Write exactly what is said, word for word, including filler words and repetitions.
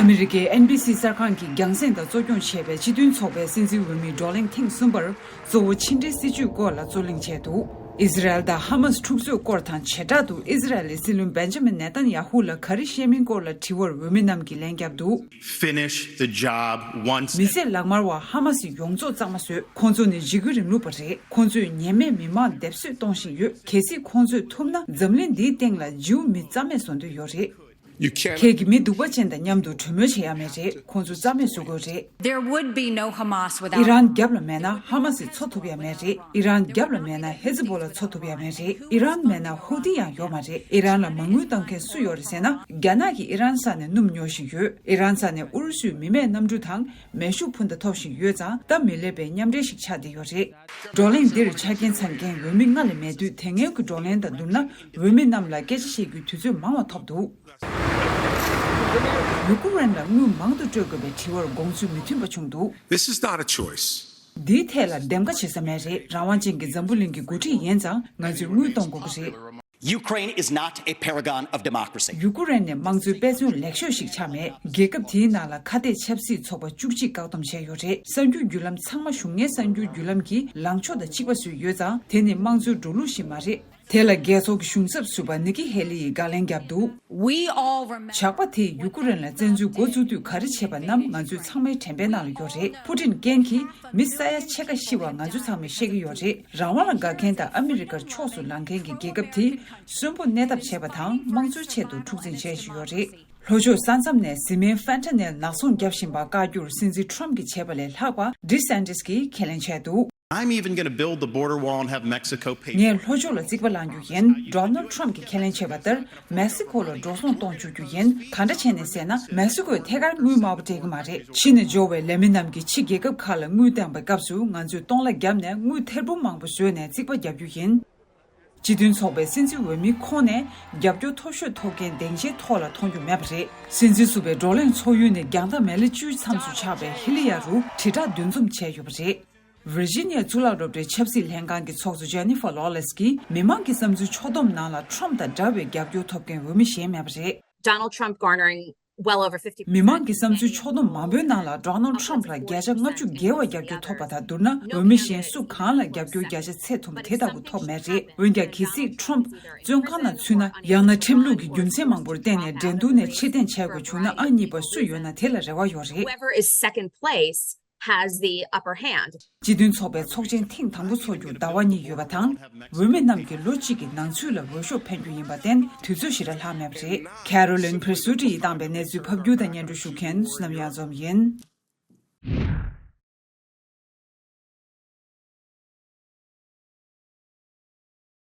ཨ་མི་རི་ཀའི་ཨེན་བྷི་སི་གསར་ཁང་གིས་རྒྱང་སྲིང་དང་གཙོ་སྐྱོང་བྱས་པའི་སྤྱི་མཐུན་ཚོགས་པའི་སྲིད་འཛིན་འོས་མིའི་བགྲོ་གླེང་ཐེངས་གསུམ་པར་གཙོ་བོ་ཕྱི་འབྲེལ་སྲིད་ཇུས་སྐོར་ལ་རྩོད་གླེང་བྱས་འདུག་ཨིས་ར་ཨེལ་དང་ཧ་མ་སི་འཁྲུག་རྩོད་སྐོར་དང་བྱེ་བྲག་ཏུ་ཨིས་ར་ཨེལ་གྱི་སྲིད་བློན་བེན་ཇ་མིན་ནེ་ཐན་ཡ་ཧུ་ལ་ག་རེ་བཤད་མིན་སྐོར་ལ་དྲི་བར་འོས་མི་རྣམས་ཀྱིས་ལན་བརྒྱབ་འདུག Finish the job once and མི་ཚེ་ལག་དམར་བ་ཧ་མ་སི་ཡོངས་རྫོགས་གཙང་མ་བཟོས། ཁོང་ཚོ་ནི་འཇིགས་སྐུལ་རིང་ལུགས་པ་རེད། ཁོང་ཚོས་ཉེས་མེད་མི་མང་སྡེབ་གསོད་གཏོང་བཞིན་ཡོད། གལ་སྲིད་ཁོང་ཚོས་ཐུབ་ན་འཛམ་གླིང་འདིའི་སྟེང་ལ་ཇིའུ་མི་རྩ་མེད་བཟོ་འདོད་ཡོད་རེད། You can't ཁྱེད་ཀྱིས་མི་སྡུག་པ་ཅན་དང་མཉམ་དུ་གྲོས་མོལ་བྱེད་ཡ་མེད་རེད། ཁོང་ཚོ་རྩ་མེད་བཟོ་དགོས་རེད། There would be no Hamas without ཨི་རན་རྒྱབ་ལ་མེད་ན་ཧ་མ་སི་འཚོ་ཐུབ་ཡ་མེད་རེད། ཨི་རན་རྒྱབ་ལ་མེད་ན་ཧེ་ཛི་བོ་ལ་འཚོ་ཐུབ་ཡ་མེད་རེད། ཨི་རན་མེད་ན་ཧུ་ཏི་ཡང་ཡོད་མ་རེད། ཨི་རན་ལ་མ་དངུལ་གཏོང་མཁན་སུ་ཡོད་རེད་ཟེར་ན། རྒྱ་ནག་གིས་ཨི་རན་ས་ནས་སྣུམ་ཉོ་བཞིན་ཡོད། ཨི་རན་ས་ནས་ཨུ་རུ་སུའི་མི་མེད་གནམ་གྲུ་དང་མེ་ཤུགས་འཕུར་མདའ་ཐོབ་བཞིན་ཡོད་ཙང་། སྟབས་མི་ལེགས་པའི་མཉམ་འབྲེལ་ཞིག་ཆགས་བསྡད་ཡོད་རེད། བགྲོ་གླེང་འདིར་ཆ་རྐྱེན་ཚང་མཁན་འོས་མི་ལྔ་ལས་མེད་དུས། དེ་སྔའི་གི་བགྲོ་གླེང་དང་བསྡུར་ན་འོས་མི་རྣམས་ལ་སྐད་ཆ་བཤད་རྒྱུའི་དུས་ཚོད་མང་བ་ཐོབ་འདུག་ཡུ་ཀུ་རེན་ལ་དངུལ་མང་དུ་སྤྲོད་དགོས་པའི་དྲི་བར་དགོངས་ཚུལ་མི་མཐུན་པ་བྱུང་འདུག This is not a choice. འདིའི་ཐད་ལ་འདེམས་ཀ་བྱེད་ས་མེད་རེད། རང་དབང་ཅན་གྱི་འཛམ་བུ་གླིང་གི་འགོ་ཁྲིད་ཡིན་ཙང་ང་ཚོས་དངུལ་གཏོང་དགོས་ཀྱི་རེད། Ukraine is not a paragon of democracy. ཡུ་ཀུ་རེན་ནི་དམངས་གཙོའི་དཔེ་མཚོན་ལེགས་ཤོས་ཤིག་ཆགས་མེད། རྒྱལ་ཁབ་དེའི་ནང་ལ་ཁ་གཏད་ཆབ་སྲིད་ཚོགས་པ་བཅུ་གཅིག་བཀག་སྡོམ་བྱས་ཡོད་རེད། གསར་འགྱུར་བརྒྱུད་ལམ་ཚང་མ་གཞུང་གཉེར་གསར་འགྱུར་བརྒྱུད་ལམ་གྱི་ལངས་ཕྱོགས་དང་གཅིག་པ་བཟོས་ཡོད་ཙང་། དེ་ནི་དམངས་གཙོའི་འགྲོ་ལུགས་ཤིག་མ་རེད། དེ་ལ་རྒྱལ་ཚོགས་ཀྱི་གཞུང་ཚབ་ཟུར་པ་ནི་ཀི་ཧེ་ལི་ཡིས་དགག་ལན་བརྒྱབ་འདུག We all remember ཇག་པ་དེས་ཡུ་ཀུ་རེན་ལ་བཙན་འཛུལ་འགོ་བཙུགས་དུས་ག་རེ་བྱས་པ་རྣམས་ང་ཚོའི་ཚང་མའི་དྲན་པའི་ནང་ལ་ཡོད་རེད། ཕུ་ཏིན་རྐྱེན་གྱིས་མི་ས་ཡ་ཕྱེད་ཀ་ཤི་བ་ང་ཚོ་ཚང་མས་ཤེས་ཀྱི་ཡོད་རེད། རང་དབང་ལ་དགའ་མཁན་དང་ཨ་མི་རི་ཀར་ཕྱོགས་སུ་ལངས་མཁན་གྱི་རྒྱལ་ཁབ་དེས་གསོན་པོ་གནས་ཐབས་བྱས་པ་དང་། དམངས་གཙོའི་ཆེད་དུ་འཁྲུག་འཛིང་བྱེད་བཞིན་ཡོད་རེད། ལྷོ་ཕྱོགས་ས་མཚམས་ནས་བཟི་སྨན་ཕན་ཐ་ནེལ་ནག་ཚོང་བརྒྱབ་བཞིན་པ་བཀག་རྒྱུར་སྲིད་འཛིན་ཁྲོམ་གྱིས་བྱས་པ་ལས་ལྷག་པ་ཌི་སན་ཏིས་ཀྱིས་ཁས་ལེན་བྱས་འདུག I'm even gonna build the border wall and have Mexico pay. ངས་ལྷོ་ཕྱོགས་ལ་རྩིག་པ་བསླང་རྒྱུ་ཡིན། ཌོ་ནལ་ཁྲོམ་གྱིས་ཁས་ལེན་བྱས་པ་ལྟར་མེག་སི་ཁོ་ལ་འགྲོ་སོང་གཏོང་བཅུག་རྒྱུ་ཡིན། གང་འདྲ་བྱས་ནས་ཟེར་ན། མེག་སི་ཁོས་ཐད་ཀར་དངུལ་དམའ་པོ་སྤྲད་ཀྱི་མ་རེད། ཕྱི་ནས་འབྱོར་བའི་ལས་མི་རྣམས་ཀྱིས་ཕྱི་རྒྱལ་ཁབ་ཁག་ལ་དངུལ་བཏང་པའི་སྐབས་སུ་ང་ཚོས་སྟོང་ལྭ་བརྒྱབ་ནས་དངུལ་ཐེར་འབུམ་མང་པོ་བཟོས་ནས་རྩིག་པ་བརྒྱབ་རྒྱུ་ཡིན། སྤྱི་མཐུན་ཚོགས་པའི་སྲིད་འཛིན་འོས་མི་ཁོང་ནས་རྒྱབ་སྐྱོར་མཐོ་ཤོས་ཐོབ་མཁན་སྡིངས་ཆའི་ཐོག་ལ་མཐོང་རྒྱུ་མེད་པ་རེད། སྲིད་འཛིན་ཟུར་པའི་བགྲོ་གླེང་ཚོགས་ཡུལ་ནི་རྒྱང་ཐག་མེ་ལེ་བཅུའི་མཚམས་སུ་ཆགས་པའི་ཧི་ལི་ཡ་རུ་དྲིལ་བསྒྲགས་འདུ་འཛོམས་བྱས་ཡོད་པ་རེད། ཝིར་ཇི་ནི་ཡའི་གཙུག་ལག་སློབ་གྲྭའི་ཆབ་སྲིད་ལྷན་ཁང་གི་ཚོགས་གཙོ་ཇེ་ནི་ཧྥར་ལོ་ལེས་ཀྱིས་མི་མང་གི་བསམ་ཚུལ་ཕྱོགས་བསྡོམས་ནང་ལ་ཁྲོམ་དང་འདྲ་བའི་རྒྱབ་སྐྱོར་ཐོབ་མཁན་འོས་མི་གཞན་མེད་པ་རེད། Donald Trump garnering well over fifty percent. མི་མང་གི་བསམ་ཚུལ་ཕྱོགས་བསྡོམས་མང་པོའི་ནང་ལ་ཌོ་ནལ་ཁྲོམ་ལ་བརྒྱ་ཆ་ལྔ་བཅུ་བརྒལ་བ་རྒྱབ་སྐྱོར་ཐོབ་པ་དང་བསྡུར་ན། འོས་མི་གཞན་སུ་གང་ལ་རྒྱབ་སྐྱོར་བརྒྱ་ཆ་ཚད་མཐོན་པོ་དེ་ལྟ་བུ་ཐོབ་མེད་རེད། འོན་ཀྱང་གལ་སྲིད་ཁྲོམ་བཙོན་ཁང་ནང་ཚུད་ན། ཡང་ན་ཁྲིམས་ལུགས་ཀྱི་རྒྱུ་མཚན་མང་པོར་བརྟེན་ནས་འགྲན་བསྡུར་ནས་ཕྱིར་འཐེན་བྱ་དགོས་བྱུང་ན། ཨང་གཉིས་པ་སུ་ཡོད་ན་དེ་ལ་རེ་བ་ཡོད་རེད། Whoever is second place has the upper hand. སྤྱི་མཐུན་ཚོགས་པའི་ཚོགས་ཆེན་ཐེངས་དང་པོ་འཚོགས་རྒྱུར་ཟླ་བ་གཉིས་ཡོད་པ་དང་། འོས་མི་རྣམས་ཀྱིས་ལོ་གཅིག་གི་ནང་ཚུད་ལ་འོས་ཤོག་འཕེན་རྒྱུ་ཡིན་པར་བརྟེན། དུས་ཚོད་ཞེ་དྲག་ལྷག་མེད་པ་རེད། ཁེ་རོ་ལིན་ཕིར་སུ་ཏི་ཡིས་བཏང་པའི་གནས་ཚུལ་ཕབ་སྒྱུར་དང་སྙན་སྒྲོན་ཞུ་མཁན་བསོད་ནམས་གཡང་འཛོམས་ཡིན།